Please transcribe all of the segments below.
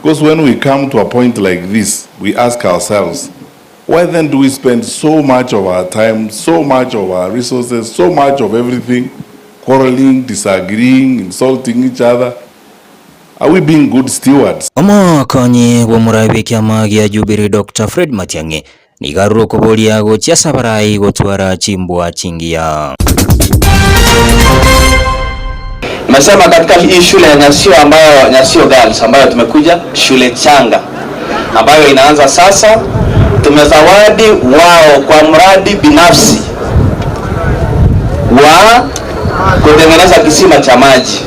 Because when we come to a point like this, we ask ourselves, why then do we spend so much of our time, so much of our resources, so much of everything quarreling, disagreeing, insulting each other? Are we being good stewards? Omokonyi bw'omorai bw'ekiama gia Jubilee Doctor Fred Matiang'i nigo arure okoboria gochia ase abarai gotwara chimbwa chingiya. Nimesema katika hii shule ya Nyasio ambayo Nyasio Girls ambayo tumekuja shule changa ambayo inaanza sasa, tumezawadi wao kwa mradi binafsi wa kutengeneza kisima cha maji,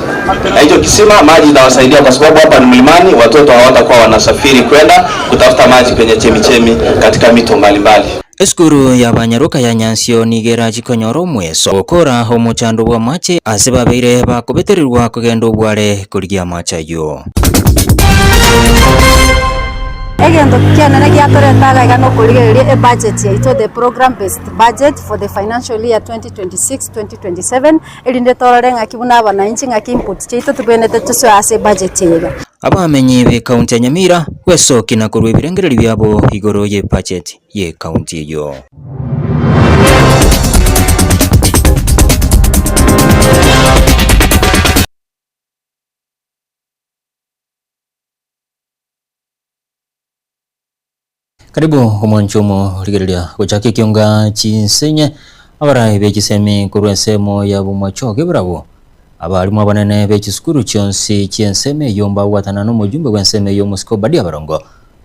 na hicho kisima maji itawasaidia kwa sababu hapa ni mlimani, watoto hawatakuwa wanasafiri kwenda kutafuta maji kwenye chemichemi katika mito mbalimbali. Esukuru y'abanyaroka ya Nyansio nigo erachi konyora omweso gokora omochando bw'amache ase babeire bakobetererwa kogenda obware korigia amache ayio. Egento kianene giatoreta iga iga nokorigereria ebudget yaito, the program based budget for the financial year 2026-2027, erinde torore ng'aki buna abananchi ng'aki input chiaito tobwenerete tosoe ase ebudget eye iga. Abamenyi b'ekaunti ya Nyamira gwesokia na korua ebirengererio biabo igoro y'ebudget y'ekaunti eyio. Karibu omwancho omorigereria gochaka ekionga chinsenye abarai be chisemi korwa ensemo ya bomachoge barabwo abarimu abanene be chisukuru chionsi chi'ensemo eyio mbabwatana nomojumbe bw'ensemo eyio omosike Obadia Barongo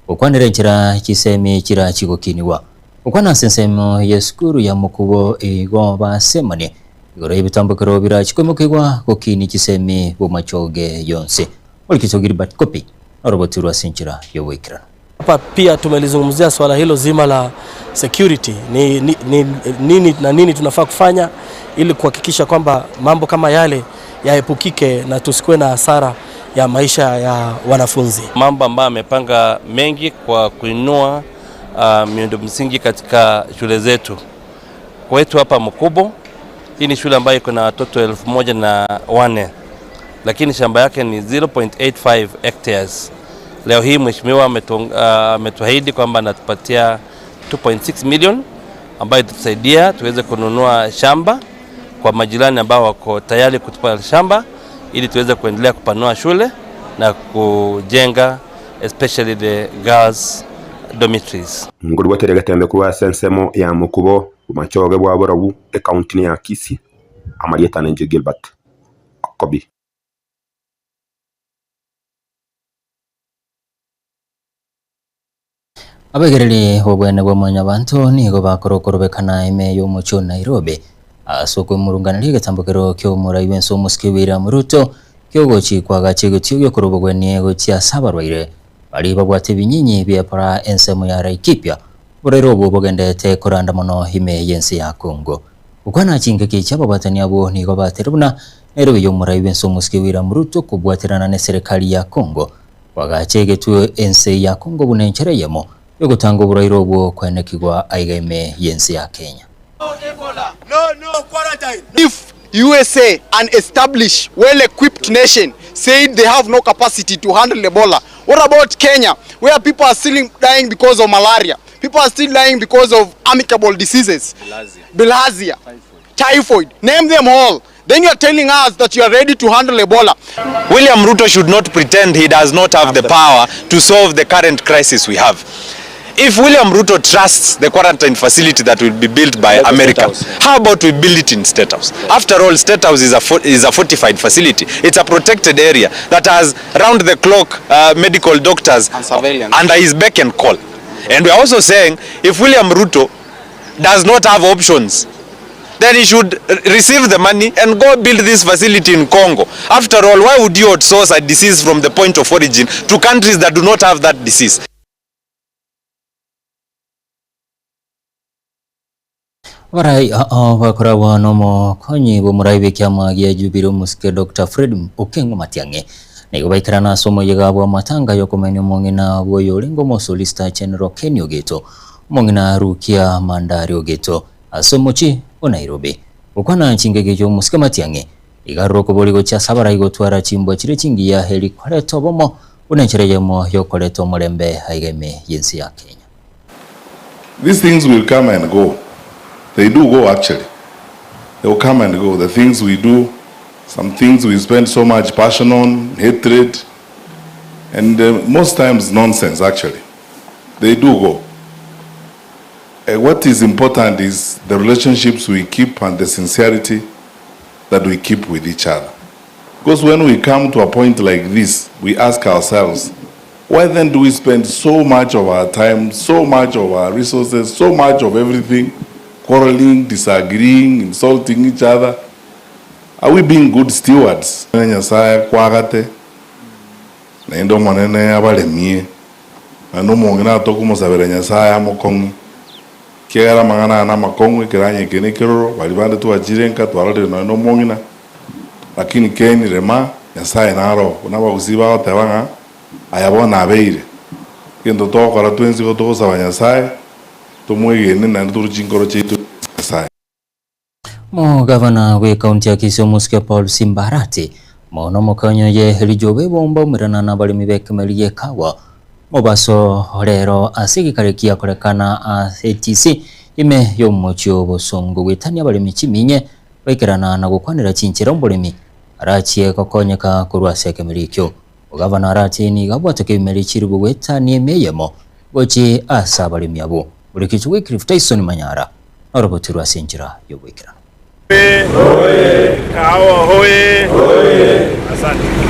gokwanera enchera chisemi chirachi gokinigwa. Gokwana ase ensemo y'esukuru ya Mokubo igo basemanie igoro y'ebitambokero birachi koimokigwa gokinia chisemi bomachoge yonsi. Orikito Gilbert Kopi norogotirwe ase enchera y'oboikeranu. Hapa pia tumelizungumzia swala hilo zima la security ni, ni, ni, nini na nini tunafaa kufanya ili kuhakikisha kwamba mambo kama yale yaepukike na tusikuwe na hasara ya maisha ya wanafunzi. Mambo ambayo amepanga mengi kwa kuinua uh, miundo msingi katika shule zetu. Kwetu hapa Mkubo, hii ni shule ambayo iko na watoto 1004 lakini shamba yake ni 0.85 hectares. Leo hii mheshimiwa ametuahidi uh, kwamba anatupatia 2.6 million ambayo itatusaidia tuweze kununua shamba kwa majirani ambao wako tayari kutupa shamba ili tuweze kuendelea kupanua shule na kujenga especially the girls dormitories. Nkoribwateria egetembe korwa ase ensemo ya Mokubo, bomachoge bwa Borabu, ekaunti ya Kisii, amarieta ninche Gilbert Okobi. Abegereri b'obwene bwa Mwanyabanto nigo bakora okorobekana ime y'omochie o Nairobi ase okwemurunganeria egetambokero ki'omorai bw'ense omosike William Ruto kiogochi kwagacha egetio gi'okorwa obogwenie gochia ase abarwaire baria babwate ebinyinyi bi'epara ensemo ya Laikipia oborwaire obwo bogenderete koranda mono ime y'ense ya Congo. Gokwana chingaki echi ababwatani abwo nigo baterire buna Nairobi y'omorai bw'ense omosike William Ruto kobwaterana n'eserekari ya Congo Kwagacha egetwe ense ya Congo buna enchera eyemo yogotanga oborwaire obwo koenekigwa aiga ime y'ense ya Kenya. If USA, an established, well equipped nation, said they have no capacity to handle Ebola, what about Kenya, where people are still dying because of malaria, people are still dying because of amicable diseases, bilharzia, typhoid, name them all. Then you are telling us that you are ready to handle Ebola. William Ruto should not pretend he does not have the power to solve the current crisis we have. If William Ruto trusts the quarantine facility that will be built by America, how about we build it in State House? After all, State House is a, is a fortified facility. It's a protected area that has round-the-clock uh, medical doctors and surveillance under his beck and call. And we are also saying if William Ruto does not have options then he should receive the money and go build this facility in Congo. After all, why would you outsource a disease from the point of origin to countries that do not have that disease? Abarai ao bakoragwa nomokonyi bw'omorai bw'ekiama gia Jubilee omosike Doctor Fred Okengo Matiang'i nigo baikerana ase omoyega bw'amatanga y'okomenia omong'ina bw'oyorenge omosolicitor General Kenny Ogeto, omong'ina Rukia Mandari Ogeto. Ase omochie o Nairobi, gokwana chingaki chi'omosike Matiang'i, iga arure okobori gochia ase abarai gotwara chimbwa chire chingiya eri koreta obomo buna enchera eyemo y'okoreta omorembe aiga ime y'ense ya Kenya. These things will come and go. They do go actually. They will come and go. The things we do, some things we spend so much passion on, hatred, and uh, most times nonsense actually. They do go. Uh, what is important is the relationships we keep and the sincerity that we keep with each other. Because when we come to a point like this, we ask ourselves, why then do we spend so much of our time, so much of our resources, so much of everything, quarreling, disagreeing, insulting each other? Are we being good stewards? Nyasaye kwagate naende omonene abaremie naende omong'ina atokomosabera Nyasaye amokong'e kiagera amang'ana aya namakong'u ekeranya eke na ekeroro baria bande twachire nka twarorire nonya na omong'ina lakini keni rema Nyasaye naro buna abagusii bagoteba ng'a aya bono abeire egento togokora twensi igo togosaba Nyasaye tomwegene naende torwe chinkoro chiaito Nyasaye. Omogavana bw'ekaunti ya Kisii omosike Paul Simba Arati mono omokonyi oye Elijah Obebomba omoirana nabaremi b'ekemeri gi'ekawa mobaso rero ase egekare kiakorekana ATC ime y'omochie o'Bosongo goetania abaremi chiminye baikerana na gokwanera chinchera oboremi arachie gokonyeka korwa ase ekemeri ekio. Omogavana Arati nigo abwateke ebimeri chiribu goetania emia eyemo gochia ase abaremi abwo. Borikichwa Wycliffe Tyson Manyara norogotirwe ase enchera y'ogoikeranu.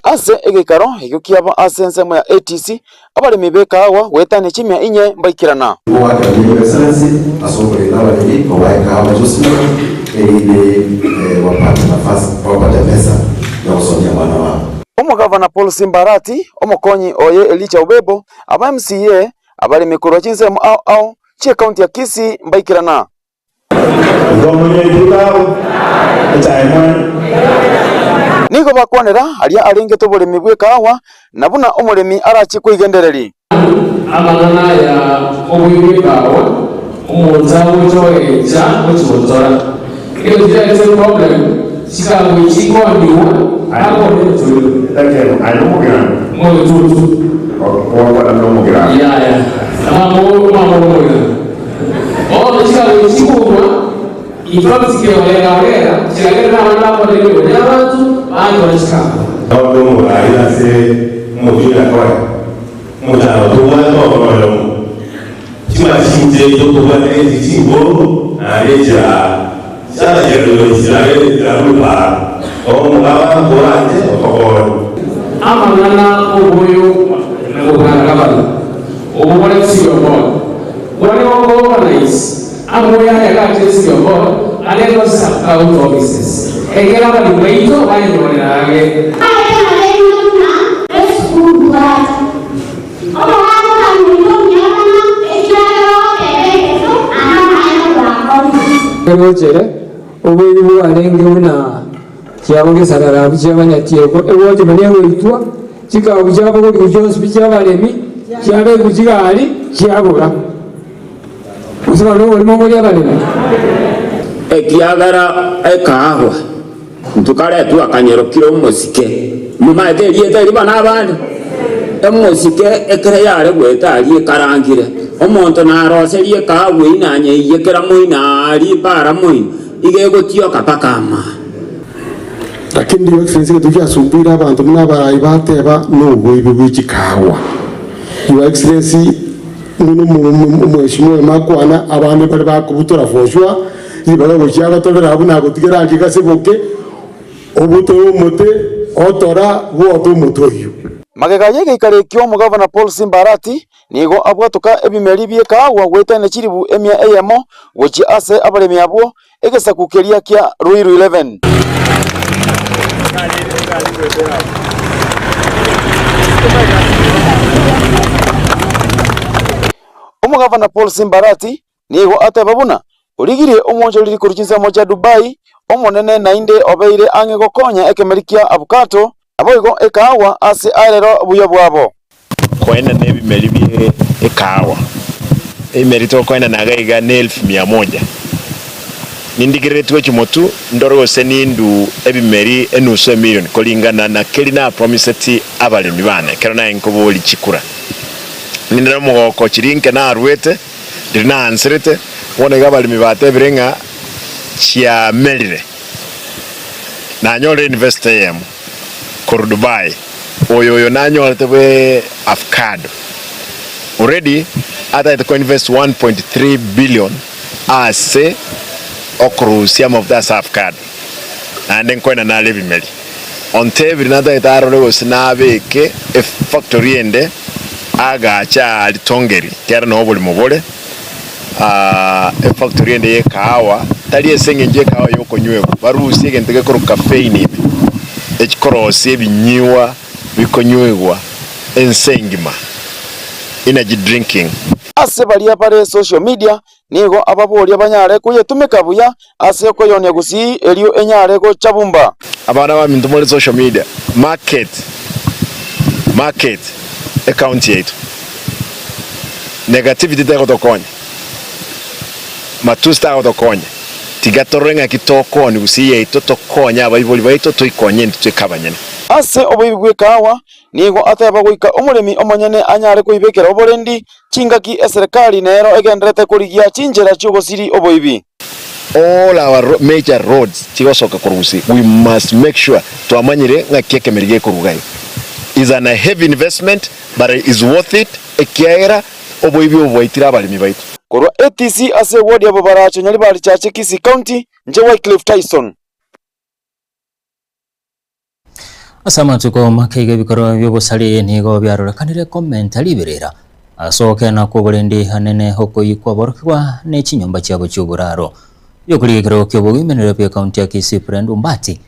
Ase egeikaro ekio kiabo ase ensemo ya ATC, abaremi b'ekaagwa goetania chimia inye mbaikerana. Goaka Your Excellency ase okorenda abaremi kobae ekahawa Josimba erinde wapate nafasi wapate pesa ya gosomia abana babo. Omogavana Paul Simba Arati, omokonyi oye Elijah Obebo, aba MCA, abaremi korwa chinsemo ao ao chi'ekaunti ya Kisii mbaikerana. Nigo bakwanera aria arengete oboremi bw'ekahawa, na buna omoremi arachie koigendereria. Amang'ana aya oboibwa ekahawa, omonto agocha oecha gochi gotora. Egento kiarete eproblem, chikahawa echi chikoonigwa akore Mogetutu. Yaya. Mama mama omogirano. Bono chikahawa echi chikoumwa, in fact keorera orera, chiagerire abande bakore emeremo ya abanto, batora chikahawa. Tobwate omoraai ase omochie o Nyakoe, omochando tobwate oro noyomo. Chimachine chiaito tobwate nechi chinkoro, naende chia chiatachererwe chirage chirarue para. Omogabana koranche otokonye. Amang'ana oboyo na gokana gabana, obwo bore civil board, bore gokoorganize amoyo aya gachire civil board aretwe ase sub county offices, ekero abaremi baito bayenyorera age. Aye narenge buna esukuru bwate, omogaka okaminta omunyakana, ekiagera ogoteba egento naende amaene gwakorire. Egochere oboiri bwarenge buna chiabo gesarara abwo chiabanyatiekwa, egocha buna egoitwa, chikabu chiabogorigwa chionsi pi chi'abaremi, chiabekwa chigari, chiabora. Gose bono oborimo boria abaremi. Ekiagera ekaagwa, ntikaretwa akanyero kire omosike. Momaete erieta erio bana abande? Emosike ekero yare goeta aria ekarangire, omonto naroserie ekaagwa eyio nanyeiye kera moino aaria para moino, iga egotioka mpaka amaa. Lakini Your Excellency egento giasumbuire abanto buna abarai bateba noboibi bwe chikahawa. Your Excellency buna omweshimiwa oyomo akwana abande mbare bakobutora for sure ribaga gochia agotorera abwo nagotigera ake gase boke obutore omote otora bwote omote oyio. Magega y'egeikaro ekio omogavana Paul Simba Arati nigo abwatoka ebimeri bi'ekaagwa goetania chilifu emia eyemo gochia ase abaremi abwo egesaku keria kia Ruiru 11. Omogavana Paul Simba Arati nigo ateba buna origirie omwonchoreri korwa chinsemo chia Dubai omonene naende obeire ang'e gokonya ekemeri kia abukato naboigo ekaagwa ase arero buya bwabo. Koenana ebimeri bie ekahawa, ebimeri tokoenana iga iga ne elfu mia moja. Nindigereretigwe chimotu, ndore gose nindu ebimeri enusu emilion koringana na keri napromiseti abaremi bane ekero naye nkoboria chikura. Ninde nomogoko chiria inke naruete, riria naanserete, bono iga abaremi batebire ng'a chiamerire. Nanyorire investor eyemo korwa Dubai, oyo oyo nanyorete bwe avocado. Already atagete koinvest 1.3 billion ase okorusia amafuta ase avocado, naende nkoenda nare ebimeri. Ontebire natagete arore gose nabeke efactory ende agache aa Ritongeri, ekiagera noo oborimo bore, efactory ende y'ekahawa, tari ase eng'encho y'ekahawa y'okonywegwa, barusie egento gekorokwa caffeine ime, ekikorosia ebinyiwa bikonywegwa ense engima, energy drinking. Ase baria bare social media nigo ababoria banyare koyetumeka buya ase okoyonia gusii erio enyare gochabumba. Abana baminto more social media, market, market ecounty yaito. Negativity tegotokonya, matusi tagotokonya, tiga torore ng'aki tokoni gusii yaito tokonye abaibori baito toikonye intwe toike abanyene. Ase oboibi bw'ekahawa nigo ateba goika omoremi omonyene anyare koibekera oborendi Chingaki eserekari nero egendererete korigia chinchera chi'ogosiri oboibi. All our major roads chigosoka korwa gusii we must make sure twamanyire ng'aki ekemeri gekoruga iga. Is an a heavy investment but is worth it ekiagera oboibi obo bwaitire abaremi baito. Korwa ATC ase eward ya Bobaracho Nyaribari Chache Kisii County, inche Wycliffe Tyson. Ase amatuko make iga ebikorwa bi'obosari nigo biarorekanire komenta riberera ase ogokena kw'oborendi anene okoyia kw'aborokigwa ne chinyomba chiabo chi'oboraro. Riokorigia ekerogo ki'obogimenero bw'ekaunti ya Kisii Brenda Ombati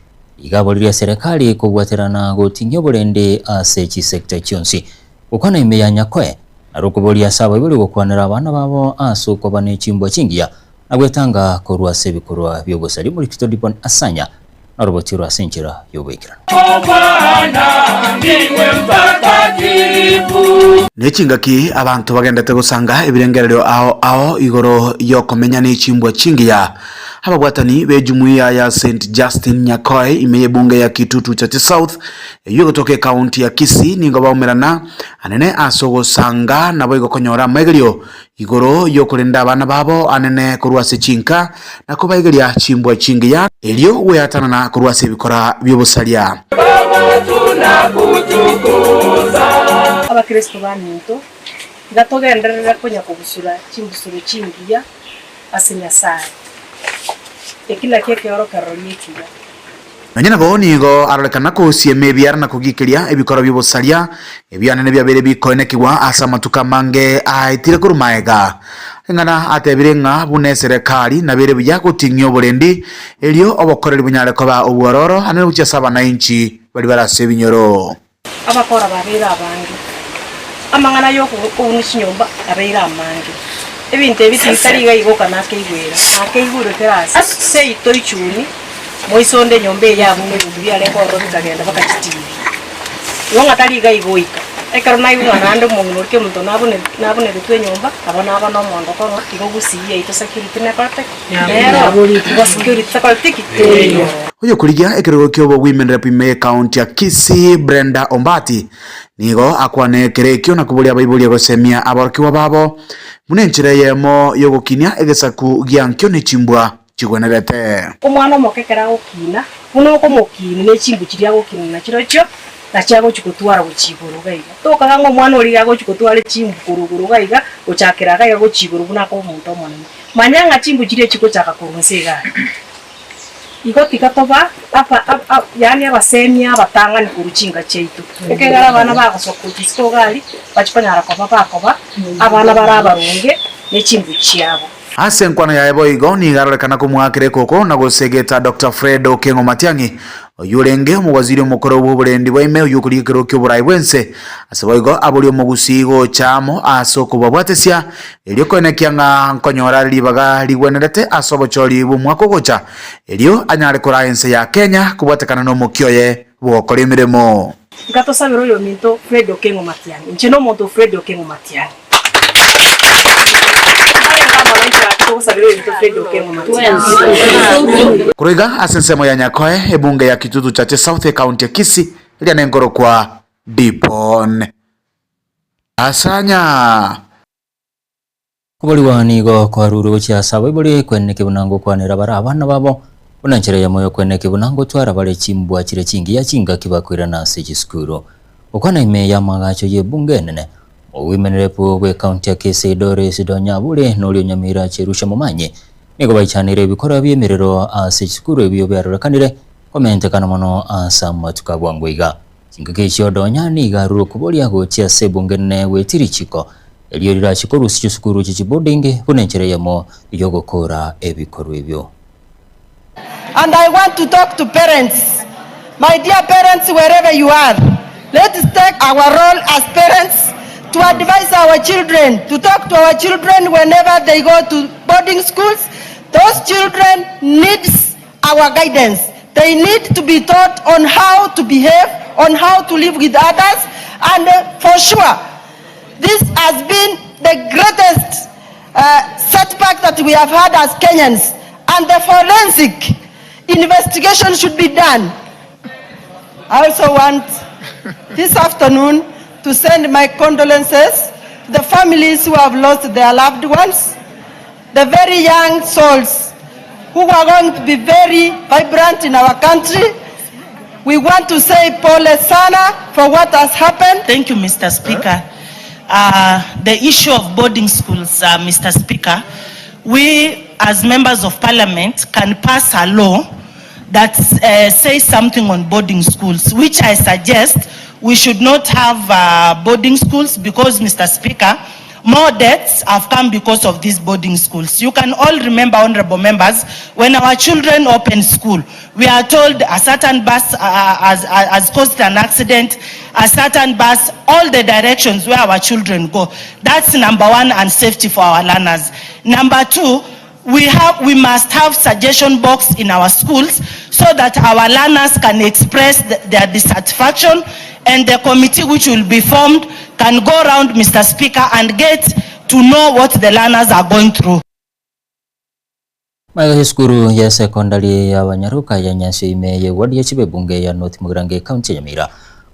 iga aboririe eserekari kobwaterana goting'ia oborendi ase chisecta chionsi. Gokwana ime ya Nyakoe naro okoboria ase abaibori gokwanera abana babo ase okoba ne chimbwa chingiya na gwetanga korwa ase ebikorwa bi'obosari. Omorikito Dibon Asanya Narobotirwe ase enchera y'oboikeranu. Ne chingaki abanto bagendete gosanga ebirengererio ao ao igoro y'okomenya ne chimbwa chingiya. Ababwatani b'ejumuiya ya St Justin Nyakoe ime y'ebunge ya Kitutu Chache South eyio egotoka ekaunti ya Kisii nigo baumerana anene ase ogosanga naboigo konyora amaigerio Igoro y'okorenda abana babo anene korwa ase chinka, na kobaigeria chimbwa chingiya, erio gweatanana korwa ase ebikora bi'obosaria. Abakristo baminto, tiga togenderere konya kobusura chimbusuro chingiya ase Nyasae. Eki nakio ekeorokererio ekiya. Nonya nabo nigo arorekana kosiema ebiara na kogikeria ebikoro bi'obosaria, ebianene biabeire bikoenekigwa ase amatuko amange aetire korwa magega. Ring'ana atebire ng'a buna eserekari nabere buya goting'ia oborendi, erio obokoreri bonyare koba obwororo ande gochia ase abanainchi baria bare ase ebinyoro. Abakora babeire abange, amang'ana y'okobuna chinyomba abeire amange. Ebinto ebi tibitari iga iga oka nakeigwera, nakeigure kera ase. Seito ichuni, moisonde enyomba eye abwo ebinto biarenge ororo bikagenda mpaka chitibi. Igo ng'a tari iga iga oika. Ekero naigwa ng'a naende omong'ina oria kemonto nabuneretwe enyomba, nabo naba na omondoko ng'a igo gusii yaito security nekorete ki? Nero, igo security tekoreti ki? Teiyo. Oyokorigia ekerogo ki'obogwimenera ime y'ekaunti ya Kisii Brenda Ombati nigo akwane ekero ekio na koboria abaibori gosemia aborokigwa babo buna enchera eyemo y'ogokinia egesaku giankio ne chimbwa chigwenerete. Omwana omoke ekero agokina, buna okomokina ne chimbu chiria agokina nachirochio, nachio agochia gotwara gochia igoro iga iga. Tokaga ng'a omwana oria iga agochia gotwara chimbu korwa igoro iga iga, gochakera iga iga gochia igoro buna akoba omonto omonene. Manya ng'a chimbu chiria chigochaka korwa inse iga aria. Igo tiga toba aba aba yaani abasemia abatang'ani korwa chinka chiaito, ekiagera abana bagosoka gochia isiko iga aria, bachia konyara koba bakoba abana bare abaronge ne chimbu chiabo. Ase enkwana yaye boigo nigo arorekana komoakera ekoko na gosegeta Doctor Fred Okengo Matiang'i oyio orenge omowaziri omokoro bw'oborendi bwa ime oyio okorigia ekerogo ki'oborai bw'ense. Ase boigo aborie omogusii gocha amo ase okobabwatesia Erio koenekia ng'a nkonyora are ribaga rigwenerete ase obochori bw'omwaka ogocha, erio anyare koraa ense ya Kenya kobwatekana nomokia oye bw'ogokora emeremo. Tiga tosabere oyominto Fred Okengo Matiang'i. Inche nomonto Fred Okengo Matiang'i. Ntarenge amo nainche gaki. Korwa iga ase ensemo ya Nyakoe, ebunge ya Kitutu Chache South ekaunti ya Kisii eria nenkorokwa Dipon. Asanya. Koborigwa nigo kwarurwe gochia ase abaibori kweneki buna ngokwanera bare abana babo, buna enchera eyemo y'okweneki buna ngotwara bare chimbwa chire chingiya chingaki bakoirana ase chisukuru. Gokwana ime y'amaagacho y'ebunge enene, Ogoimenerepu bw'ecounty ya Kisii Doris Donyabure na oria o Nyamira Cherusha Momanyi nigo baichanire ebikorwa bi'emerero ase chisukuru ebio biarorekanire komentekana mono ase amatuko a bwango iga. Chingaki echio Donya nigo arure okoboria gochia ase ebunge enene goetia richiko erio rirache korusia chisukuru chie chiboarding buna enchera eyemo y'ogokora ebikorwa ebio. And I want to talk to parents. My dear parents wherever you are, let's take our role as parents to advise our children, to talk to our children whenever they go to boarding schools. Those children needs our guidance. They need to be taught on how to behave, on how to live with others, and uh, for sure, this has been the greatest uh, setback that we have had as Kenyans, and the forensic investigation should be done. I also want this afternoon to send my condolences to the families who have lost their loved ones, the very young souls who are going to be very vibrant in our country. We want to say pole sana for what has happened. Thank you, Mr. Speaker. The issue of boarding schools, Mr. Speaker, we as members of parliament can pass a law that says something on boarding schools, which I suggest we should not have boarding schools because, Mr. Speaker, more deaths have come because of these boarding schools. You can all remember, honorable members, when our children open school, we are told a certain bus has caused an accident, a certain bus, all the directions where our children go. That's number one, and safety for our learners. Number two, we must have suggestion box in our schools so that our learners can express their dissatisfaction, and the committee which will be formed can go around, Mr. Speaker, and get to know what the learners are going through. Maega esukuru ya sekondari ya Banyaruka ya Nyansi ime ye ward ya Chibebunge ya North Mugirango county ya Nyamira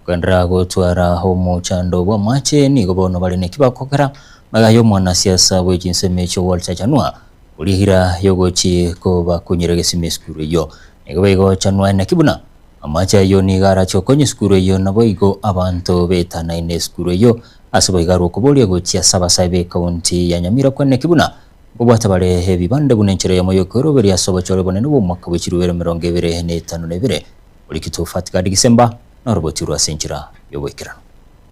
kwenderera gotwara omochando bwa mache nigo bono bare nekibakokera maega ya omwanasiasa bwe chinsemo echio Walter Chanua orihira yogochi kobakunyera gesima esukuru eyo nigo baigochanwa nakibuna amache ayo nigo arache okonya esukuru eyo nabo igo abanto betanaine esukuru eyo ase boigarwa okoboria gochia ase abasae ba ekaunti ya Nyamira kwane kibuna obwate bare ebibande buna enchera eyemo yokoeroberia ase obochore bonene bwa omwaka bwa chirubere 2052 orikito Fatikadi Gisemba noroboti rwa ase enchera yoboikerano.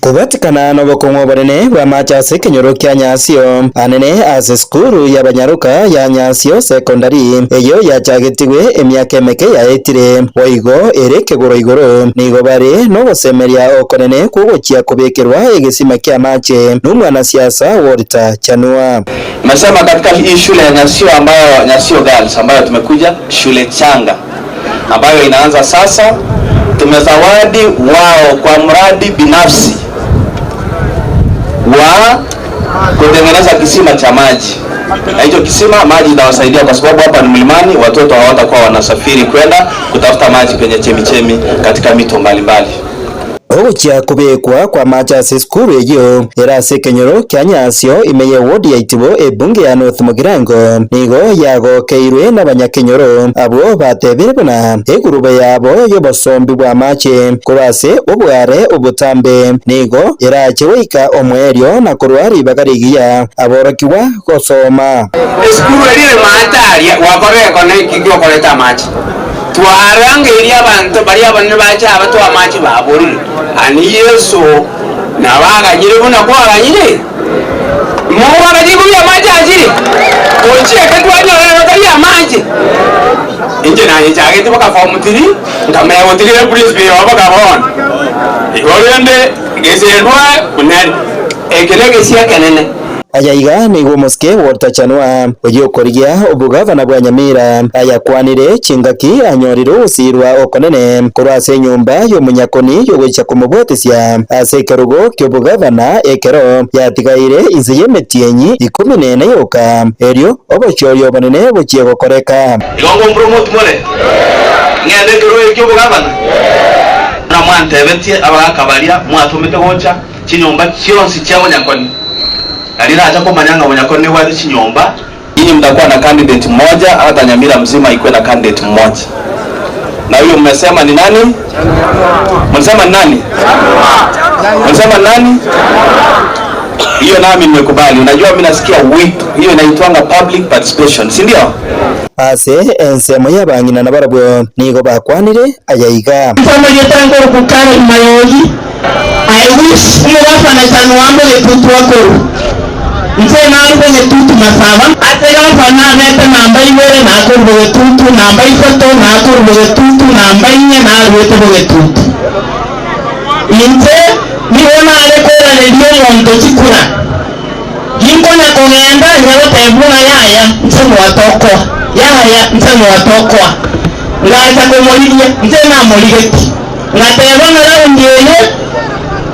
Kubatikana n'obokongo bonene bwa mache ase ekenyoro kia Nyasio anene ase sukuru ya Banyaruka ya Nyasio Secondary eyo yachagetigwe emiaka emeke yaetire boigo ere ekegoro igoro nigo bare n'ogosemeria okonene kugochia kubekerwa egesima kia mache n'omwanasiasa Walter Chanua. Nimesema katika hii shule ya Nyasio ambayo Nyasio Girls ambayo tumekuja shule changa ambayo inaanza sasa, tumezawadi wao kwa mradi binafsi wa kutengeneza kisima cha maji, na hicho kisima maji itawasaidia kwa sababu hapa ni mlimani, watoto hawatakuwa wanasafiri kwenda kutafuta maji kwenye chemichemi katika mito mbalimbali. Ogochia kubekwa kwa mache ase esukuru eyo era ase ekenyoro kia Nyasio ime ye ward ya Itibo ebunge ya North Mugirango nigo yagokeirwe n'abanyakenyoro abo batebire buna egurube yabo y'obosombi bwa mache korwa ase obware obotambe nigo erache goika omwerio na korwa ribaga rigiya aborokiwa gosoma. Esukuru erire maataria wakoreko na ikigiokoreta mache twarangeria abantu baria abanene bacha abatwa amache baborire ani Yesu nabaganyire buna kwaganyire mubaganyire kubya amache achire ochieke twanyorere batari amache inche nanye chagete baka form 3 nkamenya gotigire principal obo bakabona igo rende gesendwa kunene ekere gesia kenene. Aya iga nigo omosike Walter Chanua, oyio okorigia obogavana bwa Nyamira, ayakwanire chingaki anyorire ogosiirwa okonene korwa ase enyomba y'omonyakoni y'ogocha komobwatisia ase ekerogo ki'obogavana ekero yatigaire inse y'emetienyi ikomi nene yoka, erio obochori obonene bochie gokoreka. Igo nkompromote more? Ng'ende ekerogo eke ki'obogavana? Buna mwantebetie abagaaka baria mwatomete gocha chinyomba chionsi chia bonyakoni, na riracha komanya ng'a bonyakoni nebwate chinyomba. Inwe mtakuwa na candidate mmoja, hata Nyamira mzima ikuwe na candidate mmoja. Na huyo mmesema ni nani? Mlisema ni nani? Mlisema ni nani? Hiyo nami nimekubali. Unajua mimi nasikia wito. Hiyo inaitwanga public participation, si ndio? Ase ensemo y'abang'ina nabarabwo nigo bakwanire aya iga. Ntomoriete nkoruku Karen Mayogi, I wish omogafana Chanwambo Getutu akorwe. Inche narure Getutu Masaba, ase gafana abete namba ibere nakorwa Bogetutu, namba isato nakorwa Bogetutu, namba inye naruete Bogetutu. Inche nigo nare korareria omonto chikura. Ginkonya kogenda nyagotebwa ng'a yaya, inche mwatokoa, yaya, inche mwatokoa. Ngacha komorigia, inche namorigetie. Ngateba ng'a raundi eye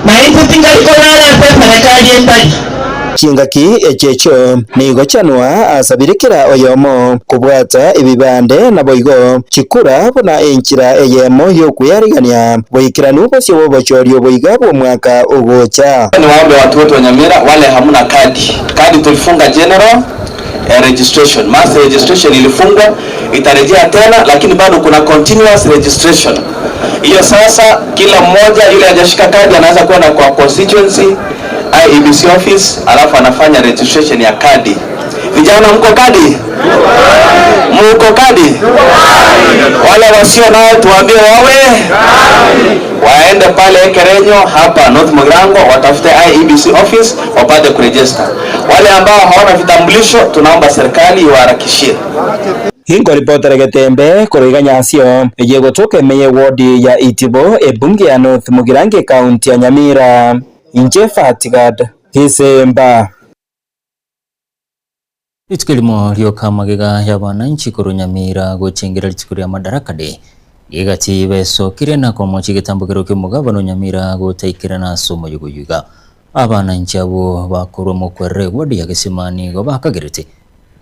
nainche tingari korara ase eserekari etari. Chingaki echi echio nigo Chanua asabire kera oyomo kobwata ebibande naboigo chikura buna enchera eyemo y'okwearigania boikeranu bosio bw'obochori oboiga bw'omwaka ogocha. Niwaombe watu wote wa Nyamira wale hamuna kadi, kadi tulifunga general registration, mass registration ilifungwa itarejea tena, lakini bado kuna continuous registration. Hiyo sasa kila mmoja yule hajashika kadi anaweza kwenda kwa constituency IEBC office, alafu anafanya registration ya kadi. Vijana mko kadi? Mko kadi? Wale wasio nayo tuwaambie wawe waende pale Ekerenyo hapa North Mugirango watafute IEBC office wapate kuregister. Wale ambao hawana vitambulisho tunaomba serikali iwaharakishie. Inkoripotera Getembe korwa Nyasio eye gotoka ime ye ward ya Itibo ebunge ya North Mugirango ekaunti ya Nyamira. Inche Fatigad Gisemba. Rituko erimo rioka amagega y'abananchi korwa Nyamira gochengera rituko ria Madaraka Day rigati besokire na komochia egetambokero kia omogabana o Nyamira gotaikerana ase omoyugoyu iga. Abananchi abwo bakorwa mokwerera eward ya Gesima nigo bakagerete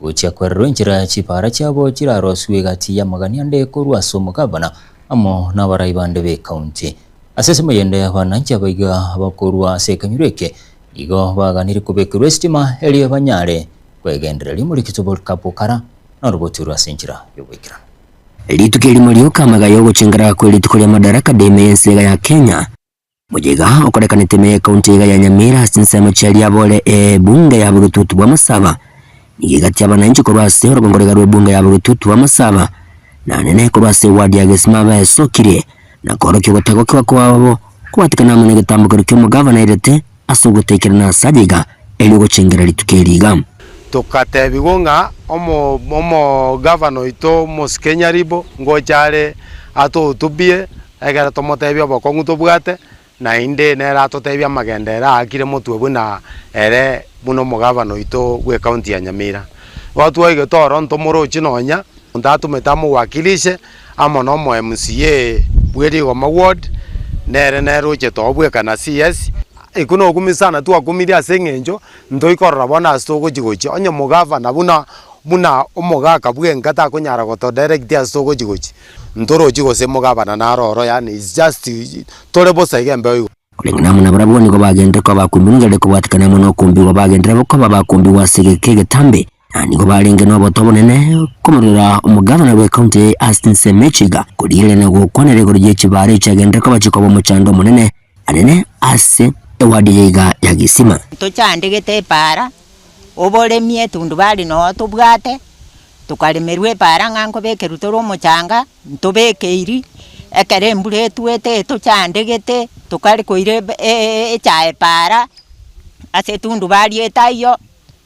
gochia kwererwa enchera chipara chiabo chirarosiwe egati y'amagani ande korwa ase omogabana amo nabarai bande b'ecounty. Ase ensemo eyende abananchi abaiga bakorwa ase ekenyoro eke nigo baganire kobekerwa esitima erio banyare kwegendereria omorikito Polycarp Okara noroboti ase enchera y'oboikeranu. Rituko erimo rioka amaiga y'ogochengera kwe rituko ria Madaraka Day ime y'ense iga ya Kenya, moyega okorekanete ime y'ecounty iga ya Nyamira ase chinsemo chia Riabore ebunge ya Bogetutu bwa Masaba. Nigo egati abananchi korwa ase orogongo roiga rw'ebunge ya Bogetutu bwa Masaba na nene korwa ase eward ya Gesima baesokirie na koorokia ogotagokigwa kwabo kobwatekana amo negetambokero ki'omogavana airete ase ogotaikerana ase aye iga erio gochengera rituko eri iga. Togatebigwa ng'a omogavana oito omosike Nyaribo ngocha are atohutubie, ekero tomotebie obokong'u tobwate, naende nere atotebie amagendo ere aakire motwe buna ere buna omogavana oito bw'ecounty ya Nyamira. Igo twaigete ororo ntomorochi nonya, monto atomete amowakilishe amo na omo MCA bwe Rigoma ward, nere nere ochete oo bweka na CS. Ekwo nokumia sana twakumirie ase eng'encho Ntoikorora bono ase togochia gochia, onye omogavana buna buna omogaka bw'enka takonyara gotodirect ase togochia gochia, ntorochi gose omogavana naro oro yaani is just tore bosa iga embeo igoro. Koreng'ana amo nabarabwo nigo bagenderere koba abakumbingereri kobwatekana amo nokombigwa bagenderere koba abakumbigwa ase egeka egetambe, na nigo barenge noboto obonene komorora omogavana bw'ecounty Austin Semechiga korigereria na gokwanera igoro ye chibara echiagenderere koba chikoba omochando omonene Anene ase ewadi eye iga ya Gesima. Tochandegete epaara, oboremi etundubari noo tobwate, tokaremerwa epaara ng'a nkobekerwa tore omochanga, ntobekeiri, ekero embura etwete etochandegete, tokare koira ebe echae paara, ase etundubari etaiyo.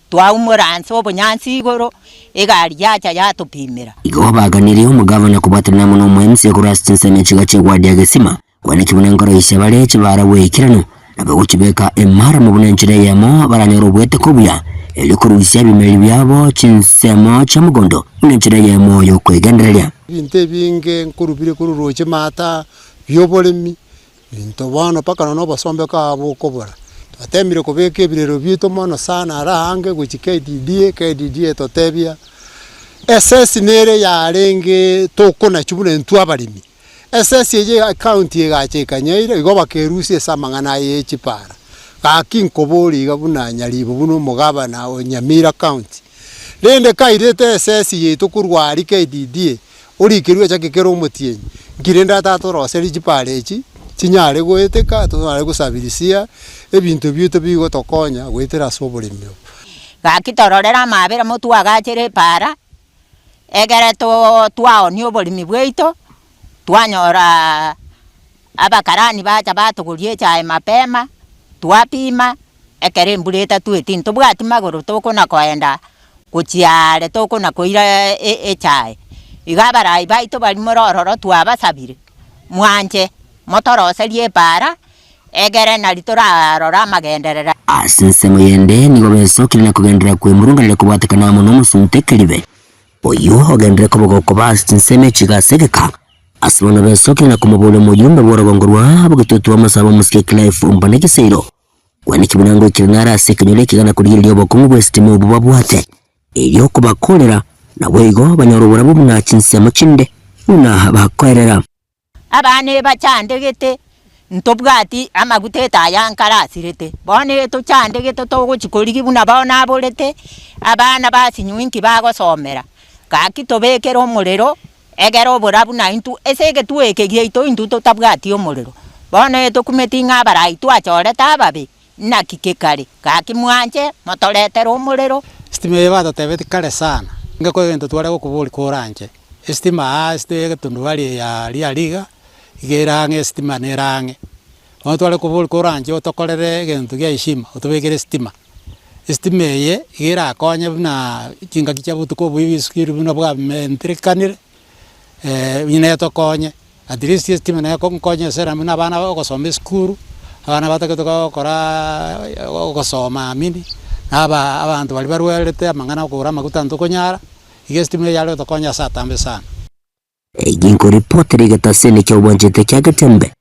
Twaumora nse obonyansi igoro, egari yacha yatopimera. Igo baganirie omogavana kobwatanera amo nomoMCA korwa ase chinsemo echiga chi'egwadi ya Gesima, kwane buna nkoroisia bare chibara bw'eikeranu, na bagochibeka emaramu buna enchera eyemo baranyore obweteko obuya, erio korusia ebimeri biabo chinsemo chia mogondo buna enchera eyemo y'okwegendereria. Ebinto ebinge nkorubire korwa roche maata, bia oboremi, Into bono mpaka nonya obosombe bokaba bokobora. Twatemire kobeka ebirero biaito mono sana ara aange gochia KDDA, KDDA etotebia, esesi nere yarenge tokonachwa buna intwe abaremi. Esesi eye ecounty egacha ekanyaira igo bakerusia ase amang'ana aya ye chipara. Gaki nkoboria iga buna Nyaribo buna omogabana o Nyamira county, rende kairete esesi yaito korwa aria KDDA, Orikerwe echake kera omotienyi, nki rende atatoroserie chipara echi chinyare goeteka, tonyare gosabirisia ebinto biaito bigotokonya goetera ase oboremi obo. Gaki tororere amabera motwagachere epara, egere too twaonia oboremi bwaito, twanyoraa abakarani bacha batogoria echae mapema, twapima, ekero embura etatweti ntobwati magoro tokona koenda gochia aare tokona koira echae. Iga abarai baito baria more ororo twabasabire, mwanche motoroserie epaara, egere nari torarore amagenderera. Ase ensemo yende nigo besokire na kogenderera kwemurunganeria kobwatekana amo nomosunte keribe, oyio ogenderere koba ogokoba ase chinsemo echi iga ase egeka. Ase bono besokire na komoboria omoyumbe bw'orogongo rwa bogetutu bw'amasabo omosike Clive Ombane Giseiro, Kwaneki buna ngoikire nare ase ekenyoro eke na korigereria obokong'u bw'esitima obwo babwate, erio kobakoorera, naboigo banyore oborabu buna chinsemo chinde buna bakoerera. Abana ebachandegete, ntobwati amaguta etaya nkare asirete, bono etochandegete togochi korigia buna bono aborete, abana basinywa inki bagosomera, gaki tobekere omorero. Ekero oborabu naintwe ase egetuo eke giaito intwe totabwati omorero, bono etokumeti ng'a abarai twachorete ababe, naki kekare? Gaki mwanche motoretere omorero. Estima eye batotebeti kare sana, ngeko egento tware gokoboria koranche, estima aa ase egetundubari eye aria riga, iga ere ang'e estima nere ang'e. Bono tware koboria koranche otokorere egento gia heshima, otobekere estima. Estima eye iga erakonye buna chingaki chia botuko oboibi esukuru buna bwamenterekanire, buna etokonye, at least estima nere ekonkonya ase buna abana bagosoma esukuru, abana batagete gokoraa gosoma amini, na aba abanto baria barwarete amang'ana okogora amaguta ntokonyara, iga estima eye yare gotokonya ase atambe sana. Ginkoripotera egetaseni kia obwanchete kia Getembe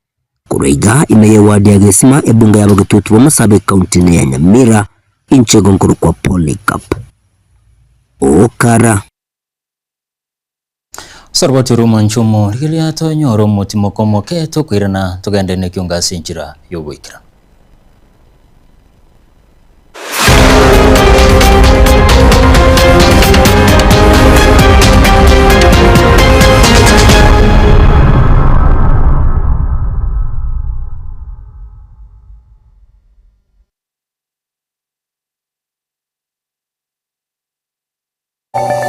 korwa iga ime y'eward ya Gesima ebunge ya Bogetutu bw'Amasabe ekaunti-ene ya Nyamira inche gonkorokwa Polycarp Okara. Soroboti rw'omwancho omo, rigereria tonyore omotimoko omoke tokoirana togende nekiongo ase enchera y'ogoikera.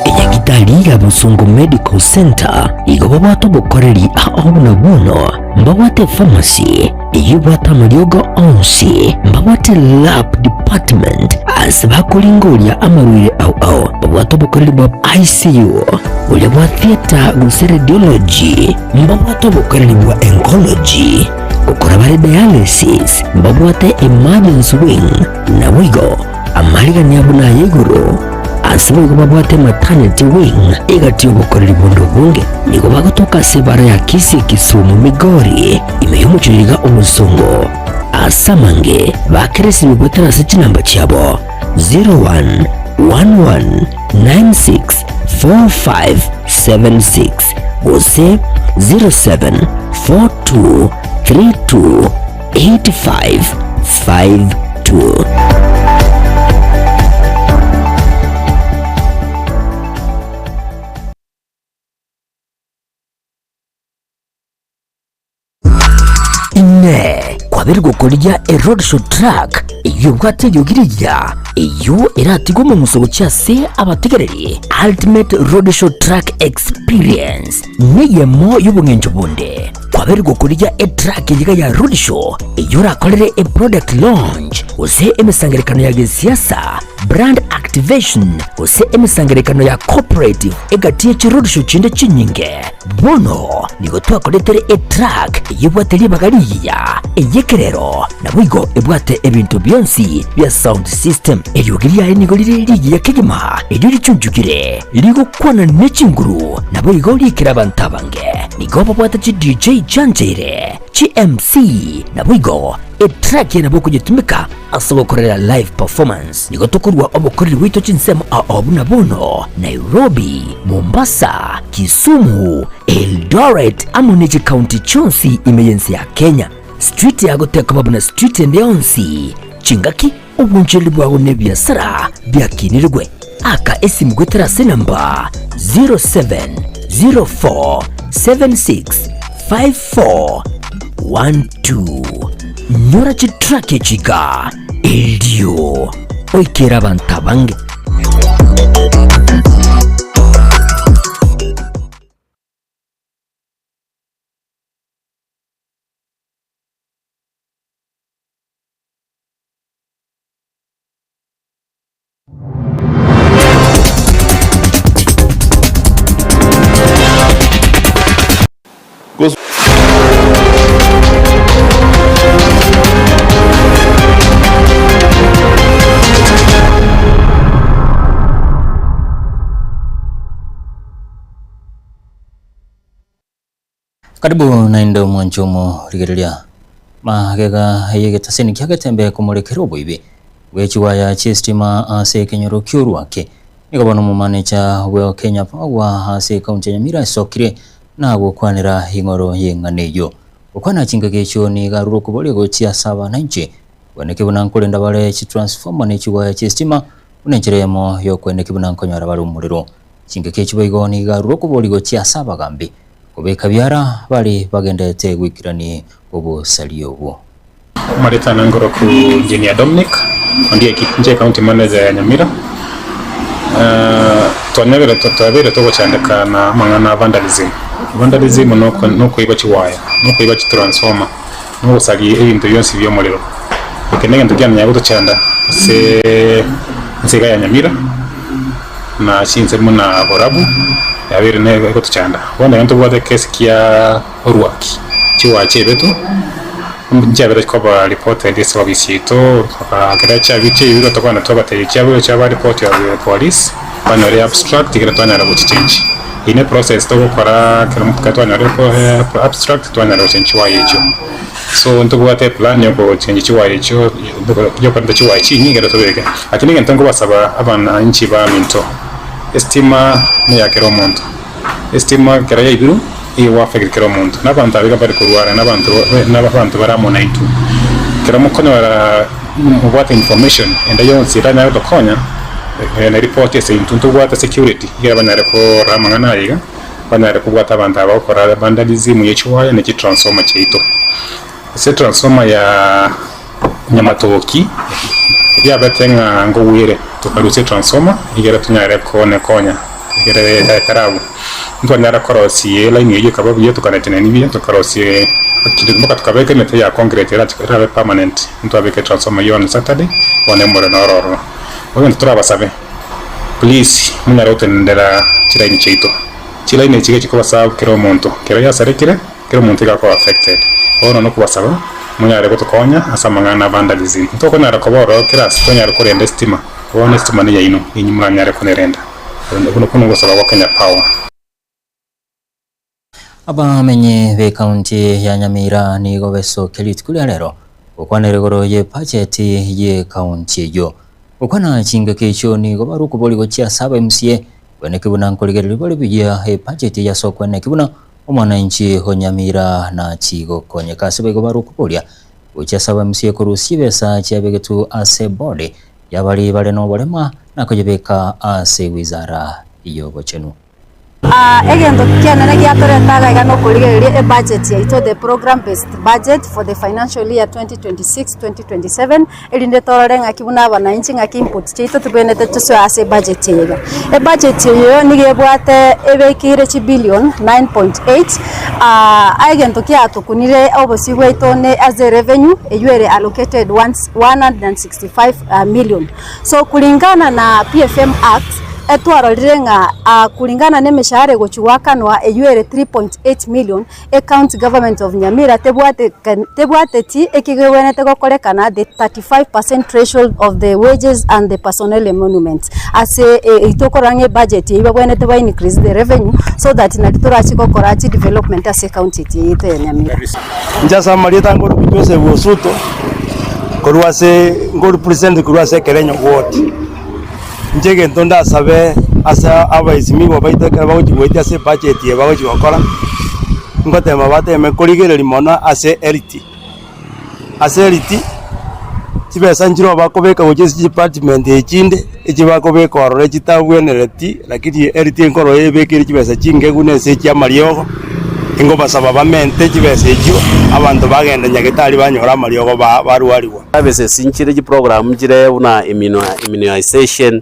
Enyagitari ya Bosongo Medical Centre igo babwate obokoreri ao buna bono, mbabwate epharmacy eyio ebwate amariogo onsi, mbabwate lab department ase bakoringoria amarwaire ao ao, babwate obokoreri bwa ICU, boria bwa theatre gose radiology, mbabwate obokoreri bwa oncology, gokora bare dialysis, mbabwate emergency wing, naboigo Amarigani abo naya igoro, ase boigo babwate maternity wing egati y'obokoreri bonde obonge. Nigo bagotoka ase ebara ya Kisii Kisumu Migori, ime y'omochie o Obosongo. Ase amange bakeresirwe goetera ase chinamba chiabo 0111964576 gose 074232 8552. Inee! Kwabeire gokorigia eroadshow truck eyio ebwate eriogi rigiya, eyio eratigwe omong'uso gochia ase abategereri? Ultimate Roadshow Truck Experience neyemo y'obong'encho bonde. Kwabeire gokorigia etruck eyiga ya roadshow eyio orakorere eproduct launch gose emesangererekano ya gesiasa. brand activation, gose emesangererekano ya corporate egati ye chiroadshow chinde chinyinge. Bono nigo twakoretere etruck eyebwate ribaga rigiya, ey'ekerero, naboigo ebwate ebinto bionsi bia sound system. Eriogi riaye nigo rire rigiya kegima, erio richunchukire, rigokwana ne chinguru, naboigo riikere abanto abange. Nigo babwate chi DJ chiancheire, chi MC, naboigo etrack eye nabo okonyetumeka ase ogokorera live performance. Nigo tokorua obokoreri bwaito chinsemo ao buna bono, Nairobi, Mombasa, Kisumu, Eldoret amo ne chikaunti chionsi ime y'ense ya Kenya. Street yago tekoba buna street ende yonsi, chingaki, obonchereri bwao na ebiasara biakinirigwe. Aka esimu goetera ase enamba 0704765412. Nyora chitrack echi iga erio oikere abanto abange. Karibu naende omwanche omorigereria. Magega y'egetaseni kia Getembe komorekera oboibi bwe chiwaya chi'esitima ase ekenyoro ki'Orwake, nigo bono omomanecha bwe Kenya Power ase ekaunti ya Nyamira esokire na gokwanera ing'oro y'eng'ana eyio. Gokwana chingaki echio nigo arure okoboria gochia ase abananchi bweneke buna nkorenda bare chitransformer ne chiwaya chi'esitima buna enchera eyemo y'okweneki buna nkonyora bare omorero. Chingaki echio boigo nigo arure okoboria gochia ase abagambi Kobeka biara bare bagenderete goikerania obosaria obwo. Maritana Ngoroku Engineer Dominic Ondieki inche county manager ya Nyamira twanyabire twabeire togochandeka na amang'ana a vandalism. Vandalism nokoiba chiwaya, nokoiba chitransformer, nogosaria ebinto bionsi bia omorero. Eke negento kiananya gotochanda ase ense iga ya Nyamira. Na chinsemo na borabu yabeire negotochanda. Bono iga ntobwate ekesi kia orwaki, chiwaya chiaibetwe, nchiabere koba reported ase ofisi yaito, ekero chiabi chiaibirwe tokogenda twabatebia chiabeire chiaba report of police, banyore abstract ekero twanyara gochichange. Eyio ne process togokora ekero ekero twanyora abstract twanyara gochange chiwaya echio. So ntobwate eplan ya ogochenji chiwaya echio, yokorenta chiwaya chinyinge ekero tobeke. Lakini egento nkobasaba abananchi baminto, estima neya kera omonto, estima ekero yaibirwe nigo egoaffect kera omonto, na abanto aba iga bari korwara, na abanto na abanto bare amo naintwe. Ekero mokonyora mobwate information ende yonsi eranyare gotokonya, genda ripoti ase intwe, ntobwate security ekero banyare korora amang'ana aya iga. Banyare kobwata abanto aba bagokora vandalism ye chiwaya ne chitransformer chiaito. Ase etransformer ya Nyamatoki yabete ng'a nkogwere tokarusia etransformer egere tonyare konekonya egere etaragwa. Ntwanyara korosia elaini eyio ekaba buya tokanetenenia buya tokarosia mpaka tokabeka emete ya concrete erabe permanent ntwabeka etransformer eyio on Saturday bono omorero noro ororo. Bono egento torabasabe. Please monyare gotenenera chilaini chiaito. Chilaini echi iga chikobasabu kera omonto. Kero yasarekire, kera omonto iga akoba affected. Bono nokobasaba monyare gotokonya ase amang'ana a vandalism. Ntokonyara koba ororo kera ase tonyare korenda estima. Bono estima neyaino, ninyi moranyare konerenda. Okwo nogosaba gwa Kenya Power. Abamenyi b'ekaunti ya Nyamira nigo besokia rituko ria rero gokwanera igoro y'ebajeti y'ekaunti eyio. Gokwana chingaki echio nigo barwa okobori gochia ase aba MCA kweneki buna nkorigereria bare buya ebajeti eye ase okweneki buna omwananchi o Nyamira nachigokonyeka ase boigo barwa okoboria gochia ase aba MCA korusia ebesa chiabegetwe ase eboard y'abari bare noborema na koyebeka ase wizara y'obochenu. Egento kianene giatoreta iga iga nokorigereria ebudget yaito, the program based budget for the financial year 2026-2027, erinde torore ng'aki buna abananchi ng'aki input chiaito tobwenerete tosoe ase ebudget eye iga. Ebudget eye nigo ebwate ebekeire chibillion 9.8, egento kiatokunire obosio bwaito ne ase erevenue eywo ere allocated 165 million. So kulingana na PFM Act, etwarorire ng'a kulingana na emeshahara egochia goakanwa eywo ere 3.8 million, ecounty government of Nyamira tebwateti ekegwenerete gokorekana the 35 percent threshold of the wages and the personnel emoluments. Ase tokorora ng'a ebudget eywo babwenerete ba increase the revenue so that nari torache gokora chidevelopment ase ecounty eye yaito ya Nyamira. Inche ase amarieta nkorokwa Joseph Osuto, korwa ase nkorepresent korwa ase Ekerenyo ward. Inche egento ndasabe ase abaesimigwa baito ekero bagochia goetia ase ebudget eye bagochia gokora, ngotema bateme korigereria mono ase health. Ase health, chibesa nchiroo bakobeka gochia ase chidepartment echinde, echi bakobeka ororo echitabwenereti, lakini health nkorora ebekire chibesa chinke buna ase echi amariogo, Ingobasaba bamente chibesa echio, abanto bagende nyagetari banyore amariogo barwarigwa. Services nchire chiprogram nchire buna immunization,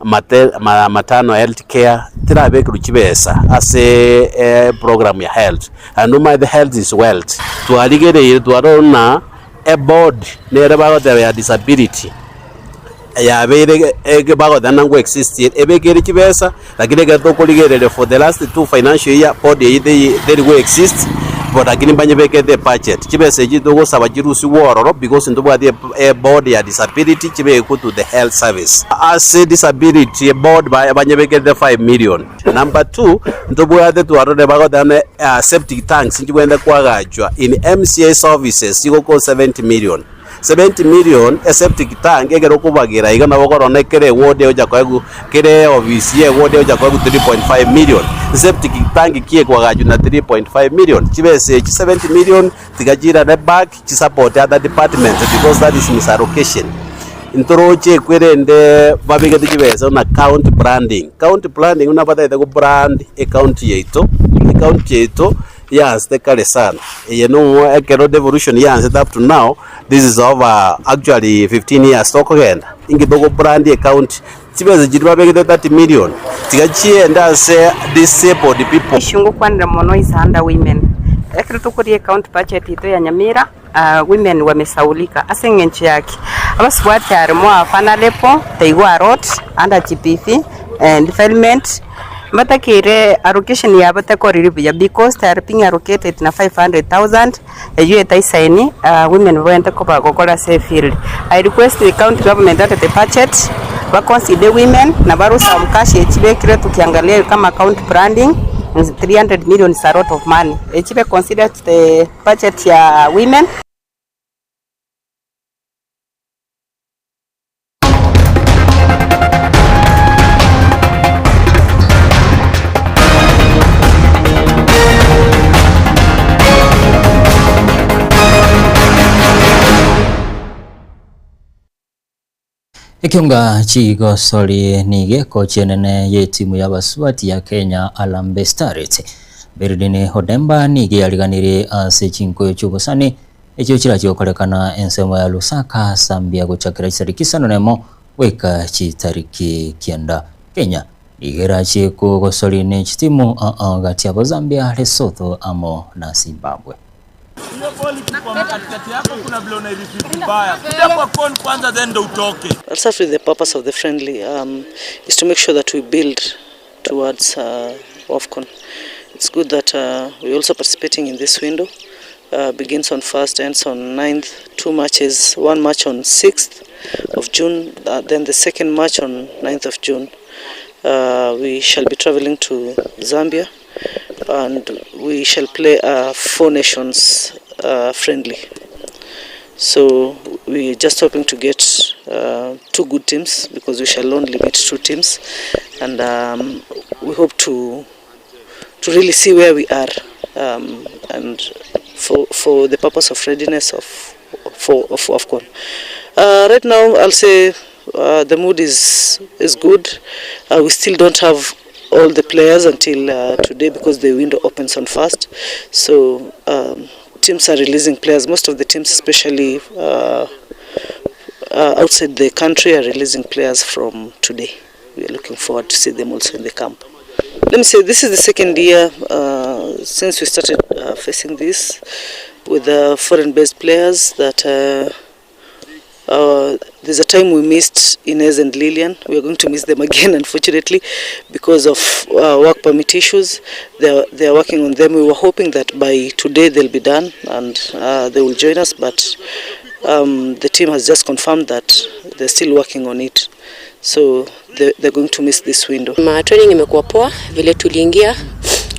maternal health care, tirabekerwa chibesa ase eprogram ya health. Naende omanyete health is wealth. Twarigereire twarora buna eboard nere bagoteba ya disability. Yabeire bagoteba ng'a exist ebekere chibesa lakini ekero tokorigereria for the last two financial year board eyio teri go exist bo lakini mbanyebekete ebudget. Chibesa echio togosaba chirusigwe ororo because ntobwati eboard ya disability chibekwe to the health service. Ase disability board banyebekete 5 million. Number two, ntobwate twarorire bagoteba ng'a septic tanks nchibwenerete koagachwa in MCA's offices chigokwa 70 million. 70 million eseptic tank ekero okobagera iga nabo okorora kera eward egocha koegwa kera eofisi ya eward egocha koegwa 3.5 million. Septic tank ki ekwagachwa na 3.5 million? Chibesa echi 70 million tiga chirare back chisupport other departments because that is misallocation. Ntoroche ekwerende babegete chibesa buna county branding. County branding buna batagete go brand ecounty yaito, ecounty yaito. Yansete kare sana. Eye nomo ekero devolution yansete up to now, this is over actually 15 years tokogenda, inki togo brand ecounty? Chibesa chiria babegete 30 million, tiga chiende ase disabled people. Issue ngokwanera mono is under women. Ekero tokoria ecounty budget yaito ya Nyamira, women wamesaulika ase eng'encho ya ki? Abasubati are more vulnerable, they go a lot under GBV and defilement, mbatakeire allocation yabo tekoriri buya because they are being allocated na 500,000 eywo etaisaini women babwenerete koba gokora ase efield. I request the county government under the budget ba consider women na barue some cash echibekire tukiangalia kama county branding 300 million is a lot of money echibe considered the budget ya women. Ekionga chigosori nigo ekochi enene y'etimu y'abasubati ya Kenya Harambee Starlets Bernadine Odemba nigo yariganirie ase chinkoyo chi'obosani echio chirachie gokorekana ensemo ya Lusaka, Zambia gochakera chitariki isano nemo goika chitariki kianda. Kenya nigo erachie kogosori ne chitimu aa gati yabo Zambia, Lesotho amo na Zimbabwe. I'll start with the purpose of the friendly um, is to make sure that we build towards uh, AFCON. It's good that uh, we're also participating in this window. Uh, begins on 1st, ends on 9th, two matches, one match on 6th of June, uh, then the second match on 9th of June. Uh, we shall be traveling to Zambia and we shall play a Four Nations uh, friendly. So we're just hoping to get uh, two good teams because we shall only meet two teams, and um, we hope to to really see where we are um, and for for the purpose of readiness of for of AFCON. Uh, right now, I'll say uh, the mood is is good. Uh, we still don't have all the players until uh, today because the window opens on first. So um, teams are releasing players. Most of the teams, especially uh, uh, outside the country, are releasing players from today. We are looking forward to see them also in the camp. Let me say this is the second year uh, since we started uh, facing this with the foreign-based players that uh, uh, there's a time we missed Inez and Lilian. We are going to miss them again, unfortunately, because of uh, work permit issues. They are, they are working on them. We were hoping that by today they'll be done and uh, they will join us, but um, the team has just confirmed that they're still working on it. So they, they're going to miss this window. Ma training imekuwa poa vile tuliingia,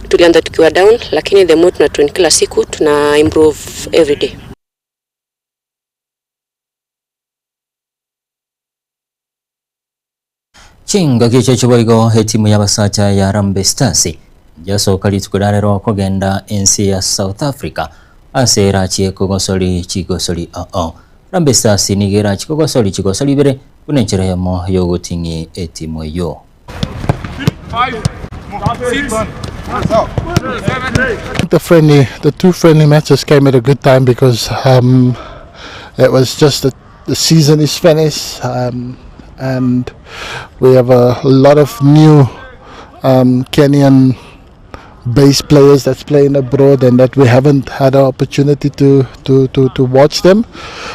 tulianza tukiwa down, lakini the more tuna train kila siku tuna improve every day. Chingaki echo chiboigo etimu y'abasacha ya Harambee Stars yasoka rituko ria rero kogenda ensi ya South Africa ase erachie kogosori chigosori oo Harambee Stars nigo erachie kogosori chigosori ibere buna enchera eyemo ya ogoting'i etimu eyio. The friendly, the two friendly matches came at a good time because um, it was just that the season is finished um, and we have a lot of new um, Kenyan base players that's playing abroad and that we haven't had an opportunity to, to, to, to watch them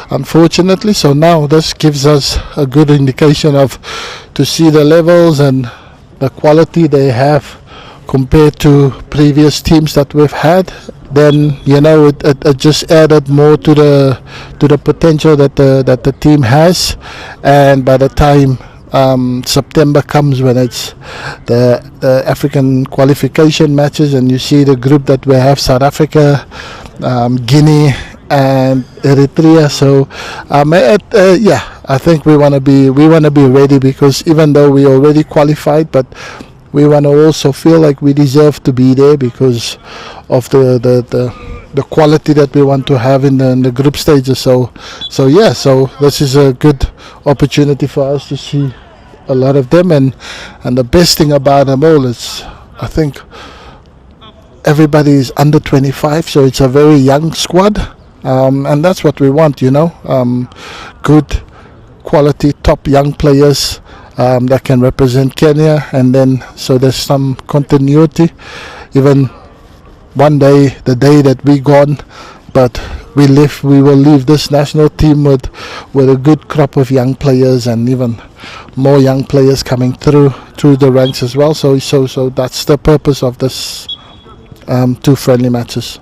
unfortunately so now this gives us a good indication of to see the levels and the quality they have compared to previous teams that we've had then you know it, it, it just added more to the to the potential that the that the team has and by the time um, September comes when it's the, the African qualification matches and you see the group that we have South Africa, um, Guinea and Eritrea so um, it, uh, yeah I think we want to be we want to be ready because even though we already qualified but we want to also feel like we deserve to be there because of the the, the the quality that we want to have in the, in the group stages so so yeah so this is a good opportunity for us to see a lot of them and and the best thing about them all is I think everybody is under 25 so it's a very young squad um, and that's what we want you know um, good quality top young players um, that can represent Kenya and then so there's some continuity even one day the day that we gone but we live we will leave this national team with with a good crop of young players and even more young players coming through through the ranks as well so so so that's the purpose of this um, two friendly matches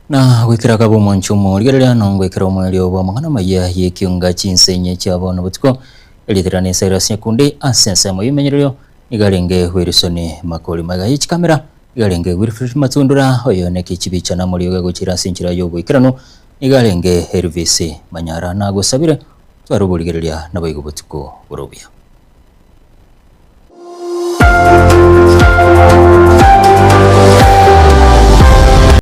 Na gwikira kabo omonchumo rigereria nongwikira omwerio bwa amang'ana maya yekiunga chinsenye chia bono botuko eritera ne Cyrus Nyakundi ase ensemo y'emenyererio igarenge Wilson Makori maga y'echikamera igarenge Wilfred Matundura oyo neki chibicha na moriyo gochira ase enchera y'oboikeranu igarenge Elvis Manyara nagosabire twaroborigereria naboigo botuko borobia.